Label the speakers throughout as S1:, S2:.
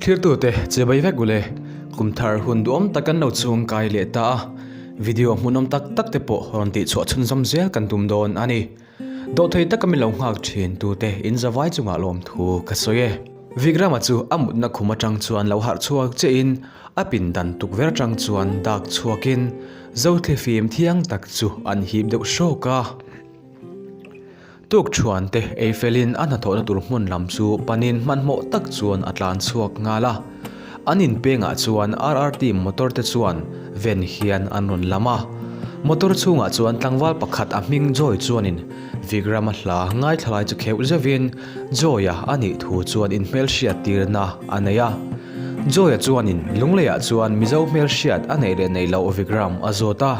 S1: Thlirtute chibai vek ule, kum thar hun duhawm tak kan lo chhung kai leh ta a, video hmunawm tak tak te pawh rawn tihchhuah chhunzawm zel kan tum dawn a ni. Dawhthei taka min lo nghak thin tute in zavai chungah lawmthu ka sawi e. Vikrama chu a mutna khum atang chuan lo harh chhuak chiahin a pindan tukverh atang chuan dak chhuakin Zothli fim thiang tak chu an hip deuh hrawk a. Tukthuan te ei felin a hnathawhna tur hmun lam chu panin hmanhmawh tak chuan a tlan chhuak nghal a. An inpengah chuan RRT motor te chuan ven hian an rawn lam a. Motor chhungah chuan tlangval pakhat a hming Joy chuanin Vikrama hla ngaithla lai chu kheuh zeuhin Joy-a a nih thu chuan inhmelhriat tirna a nei a. Joy-a chuanin Lungleiah chuan Mizo hmelhriat a neih leh neih loh Vikram a zawt a.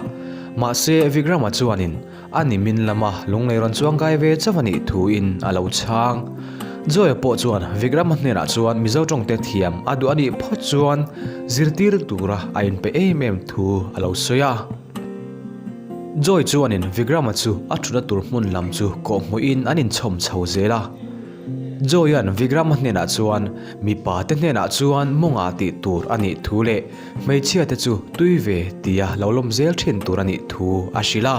S1: Mahse Vikrama chuanin A ni min lama lunglei rawn chuang kai ve chauh a nih thuin a lo chhang. Joya pawh chuan Vikrama hnenah chuan Mizo tawngte thiam a duh a nih phawt chuan zirtir tura a inpe em em thu a lo sawi a. Joy chuanin Vikrama chu a thutna tur hmun lam chu kawhhmuhin an inchhawm chho zel a. Joy-a'n Vikrama hnenah chuan mipa te hnenah chuan mawngah tih tur a nih thu leh hmeichhia te chu tui ve tia lo lawm zel thin tur a nih thu a hrilh a.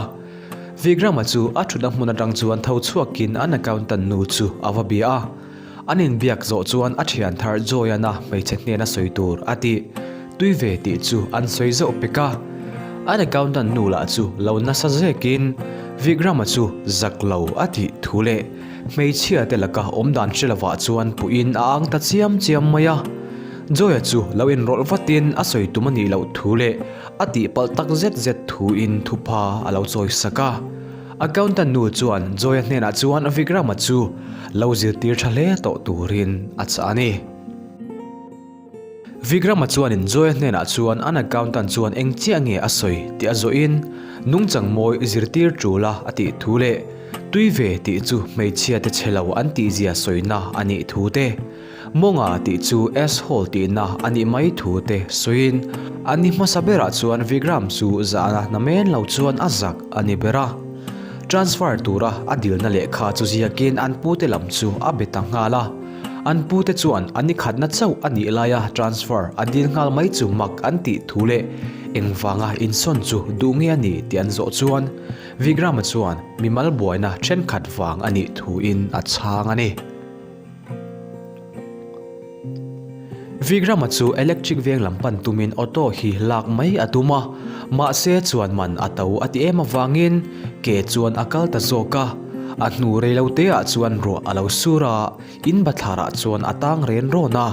S1: Vikrama chu a thutna hmun atang chuan tho chhuakin an accountant nu chu a va bia a. An inbiak zawh chuan a thian thar Joy-a'n a hmeichhe hnena sawi tur a tih tui ve tih chu an sawi zauh pek a. An accountant nu lah chu lo nasa zekin Vikrama chu zak lo a tih thu leh Hmeichhia te laka awm dan hre lovah chuan puiin a ang ta chiam chiam mai a. Joya chu lo inrawlh vatin a sawi tum a nih loh thu leh a tihpalh tak zet zet thuin thupha a lo chawi sak a. Accountant nu chuan Joya hnenah chuan Vikrama chu lo zirtir tha hle tawh turin a chah a ni. Vikrama chuanin Joya hnenah chuan an accountant chuan eng chiah nge a sawi tih a zawhin nungchang mawi zirtir tul a a tih thu leh tui ve tih chu hmeichhia te chhe lo an tihzia sawina a nih thu te, mawnga tih chu asshole tihna a nih mai thu te sawiin an ni hmasa berah chuan Vikram chu zahna namen lo chuan a zak a ni ber a. Transfer tura a dilna lehkha chu ziakin an pute lam chu a be ta nghal a. An pute chuan a ni khatna chauh a nih laia transfer a dil nghal mai chu mak an tih thu leh engvanga insawn chu duh nge a ni tih an zawh chuan Vikrama chuan mimal buaina thenkhat vang a nih thuin a chhang a ni. Vikrama chu electric veng lam pan tumin auto hi lak mai a tum a, mahse chuan man a to a ti em avangin ke chuan a kal ta zawk a. A hnu rei lo te ah chuan ruah a lo sur a, in bathlar ah chuan a tang ren rawn a.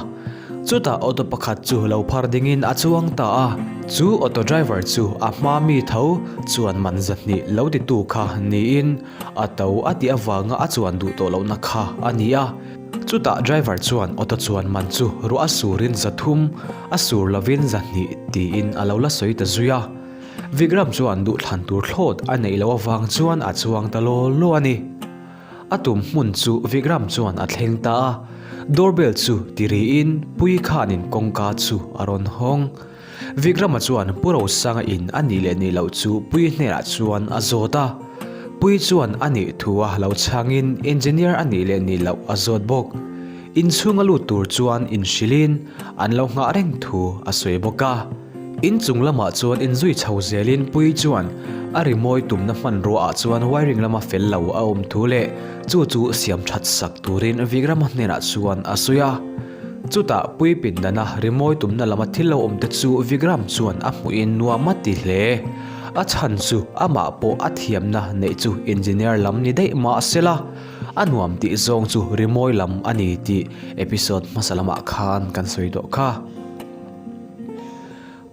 S1: Chutah auto pakhat chu lo phar ding in a chuang ta a, chu auto driver chu a hma mi tho chuan man zahnih lo ti tu kha niin a to a tih avanga a chuan duh tawh lohna kha a ni a. Chutah driver chuan auto chuan man chu ruah a surin zathum, a sur lovin zahnih tiin a lo la sawi ta zui a. Vikram chuan duhthlan tur thlawt a neih loh avang chuan a chuang ta law law a ni. A tum hmun chu Vikram chuan a thleng ta a, doorbell chu ti riin Pui khanin kawngka chu a rawn hawng. Vikrama chuan Pu Rosanga in a nih leh nih loh chu Pui hnenah chuan a zawt a. Pui chuan a nih thu a lo chhangin engineer a nih leh nih loh a zawt bawk. Inchhung a lut tur chuan inhrilhin an lo nghah reng thu a sawi bawk a. Inchung lamah chuan inzui chho zelin Puii chuan a rimawi tumna hmanruaah chuan wiring lama fel lo a awm thu leh chu chu siam that sak turin Vikrama hnenah chuan a sawi a. Chutah Puii pindana rimawi tumna lama thil lo awm te chu Vikram chuan a hmuhin nuam a ti hle. A chhan chu amah pawh a thiamna neih chu engineer lam ni daih mah sela a nuam tih zawng chu rimawi lam a ni tih episode hmasa lamah khan kan sawi tawh kha.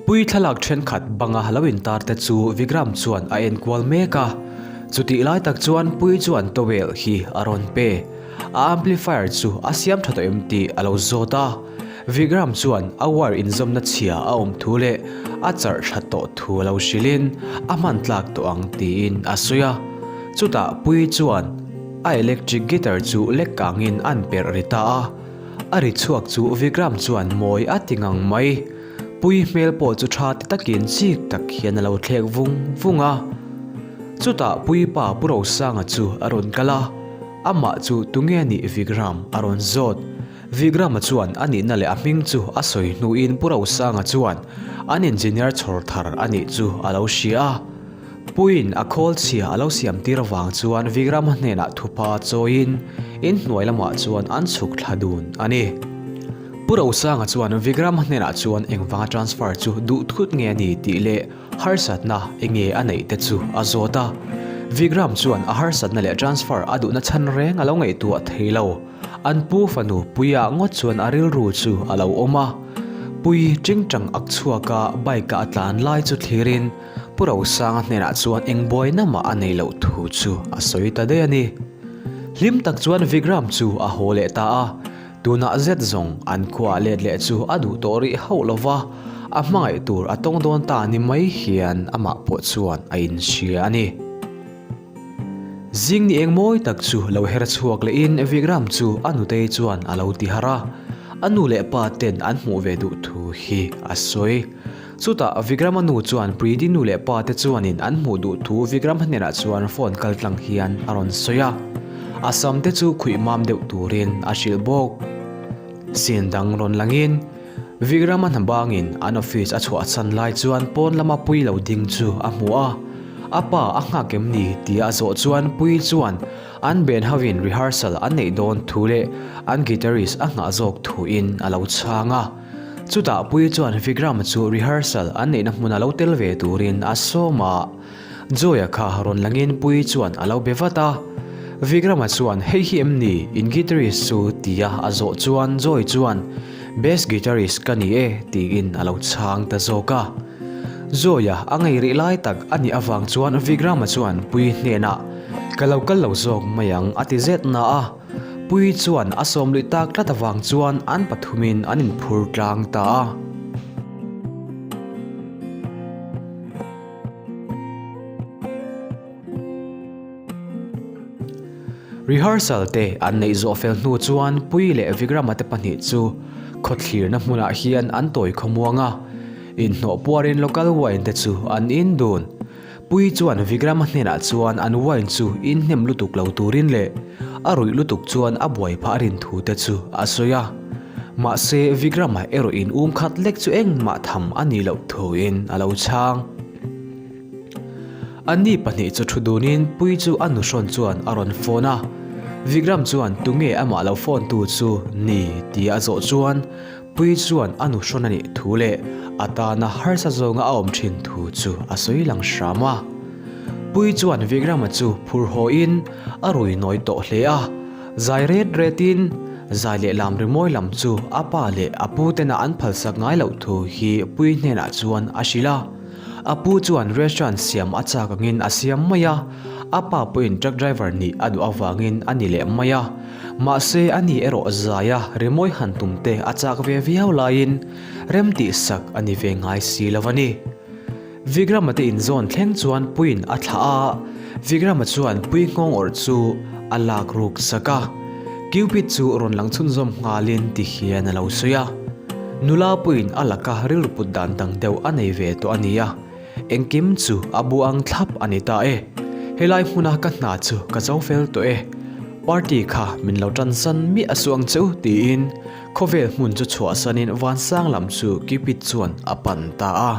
S1: Pui thlalak thenkhat banga lo intar te chu Vikram chuan a enkual mek a, chutih lai tak chuan Pui chuan towel hi a rawn pe. A amplifier chu a siam tha tawh em tih a lo zawt a, Vikram chuan a wire inzawmna chhia a awm thu leh a charh tha tawh thu a lo hrilhin a hman tlak tawh ang tiin a sawi a. Chutah Pui chuan a electric guitar chu lek kangin an perh ri ta a. A ri chhuak chu Vikram chuan mawi a ti ngang mai. Pui hmel pawh chu tha ti takin chik tak hian a lo thlek vung vung a. Chutah Pui pa Pu Rosanga chu a rawn kal a, amah chu tunge nih Vikram a rawn zawt. Vigrama chuan a nihna leh a hming chu a sawi hnuin Pu Rosanga chuan an engineer chhawr thar a nih chu a lo hria a. Puiin a khawl chhia a lo siam tir avang chuan Vigrama hnenah thupa chawiin inhnuai lamah chuan an chhuk thla dun a ni. Pu Rosanga chuan Vigrama hnenah chuan engvanga transfer chu duh thut nge a ni tih leh harsatna enge a neih te chu a zawt a. Vikram chuan a harsatna leh transfer a duhna chhan reng a lo ngaihtuah thei lo. An pu fanu Puia ngawt chuan a rilru chu a lo awm a. Pui tingtang ak chhuaka bike-a a tlan lai chu thlirin Pu Rosanga hnenah chuan eng buaina mah a nei loh thu chu a sawi ta daih a ni. Hlim tak chuan Vikram chu a haw leh ta a. Tunah zet zawng an khuaah let leh chu a duh tawh rih hauh lo va, a hmangaih tur a tawng dawn ta ni mai hian amah pawh chuan a inhria a ni. Zing ni eng mawi tak chu lo her chhuak lehin Vikram chu a nutei chuan a lo ti harh a, a nu leh pa ten an hmuh ve duh thu hi a sawi. Chutah Vikrama nu chuan Preeti nu leh pa te chuanin an hmuh duh thu Vikram hnenah chuan phone kal tlang hian a rawn sawi a, a sam te chu khuih mam deuh turin a hrilh bawk. Scene dang rawn langin Vikrama hna bangin an office a chhuahchhan lai chuan pawn lama Pui lo ding chu a hmu a, a pa a nghak em ni tia a zawh chuan Pui chuan an band hovin rehearsal an neih dawn thu leh an guitarist a nghah zawk thuin a lo chhang a. Chutah Puii chuan Vikram chu rehearsal an neihna hmuna lo tel ve turin a sawm a. Joya kha rawn langin Puii chuan a lo be vat a. Vikrama chuan hei hi em ni in guitarist chu tia a zawh chuan Joy chuan Best guitarist ka ni e tiin a lo chhang ta zawk a. Joya a ngei rih lai tak a nih avang chuan Vikrama chuan Puii hnenah Ka lo kal lo zawk mai ang a ti zet na a. Pui chuan a sawm luih tak tlat avang chuan an pathumin an inphur tlang ta a. Rehearsal te an neih zawh fel hnu chuan Pui leh Vikrama te pahnih chu khawthlirna hmunah hian an tawi khawmuang a, inhnawh puarin local wine te chu an in dun. Pui chuan Vikrama hnenah chuan an wine chu in hnem lutuk lo turin leh a ruih lutuk chuan a buai phah rin thu te chu a sawi a. Mahse Vikrama erawh in um khat lek chu engmah tham a nih loh thuin a lo chhang. Anni pahnih chu thu dunin Pui chu a nuhrawn chuan a rawn phone a. Vikram chuan tunge amah lo phone tu chu ni tia a zawh chuan Pui chuan a nuhrawn a nih thu leh a tana harsa zawnga a awm thin thu chu a sawi lang hram a. Pui chuan Vikrama chu phur hawin a rui nawi tawh hle a, zai ret retin zai leh lam rimawi lam chu a pa leh a pu tena an phalsak ngai loh thu hi Pui hnenah chuan a hrilh a. A pu chuan restaurant siam a chak angin a siam mai a, a pa pawhin truck driver nih a duh avangin a ni leh mai a. Mahse a ni erawh zaia rimawi han tum te a chak ve viau laiin rem tih sak a ni ve ngai si lo a ni. Vikrama te inzawn thleng chuan Puiin a thlah a, Vikrama chuan Pui nghawng awrh chu a lak ruk sak a. Cupid chu rawn lang chhunzawm nghalin ti hian a lo sawi a. Nula puiin a laka rilru put dan dang deuh a nei ve tawh a nia. Engkim chu a bu ang thlap a ni ta e. Helai hmuna ka hna chu ka zo fel tawh e. Party kha min lo tansan miah a suh ang che u tiin khawvel hmun chu chhuahsanin vansang lam chu Cupid chuan a pan ta a.